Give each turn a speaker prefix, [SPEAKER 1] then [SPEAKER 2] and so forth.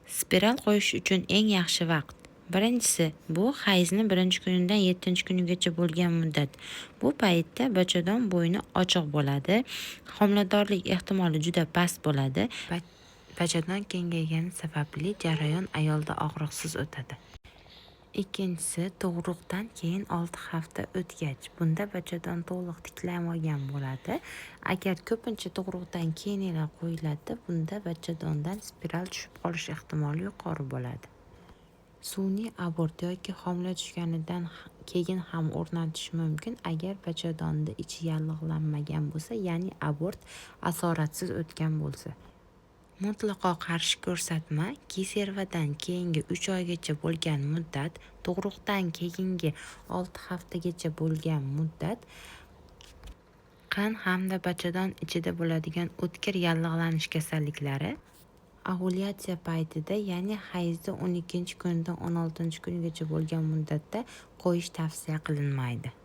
[SPEAKER 1] Spiral qo'yish uchun eng yaxshi vaqt. Birinchisi, bu hayzni birinchi kunidan yettinchi kunigacha bo'lgan muddat. Bu paytda bachadon bo'yni ochiq bo'ladi, homiladorlik ehtimoli juda past bo'ladi. Bachadon kengaygani sababli jarayon ayolda og'riqsiz o'tadi. Ikkinchisi, tug'ruqdan keyin 6 hafta o'tgach, bunda bachadon to'liq tiklanib olgan bo'ladi. Agar ko'pincha tug'ruqdan keyinroq qo'yiladi, bunda bachadondan spiral tushib qolish ehtimoli yuqori bo'ladi. Sun'iy abort yoki homila tushganidan keyin ham o'rnatish mumkin, agar bachadonda ichi yallig'lanmagan bo'lsa, ya'ni abort asoratsiz o'tgan bo'lsa. Mutlaqo qarshi ko'rsatma: kesarevodan keyingi 3 oygacha bo'lgan muddat, tug'ruqdan keyingi 6 haftagacha bo'lgan muddat, qin hamda bachadon ichida bo'ladigan o'tkir yallig'lanish kasalliklari, ovulyatsiya paytida, ya'ni hayzda 12-kunidan 16-kunigacha bo'lgan muddatda qo'yish tavsiya qilinmaydi.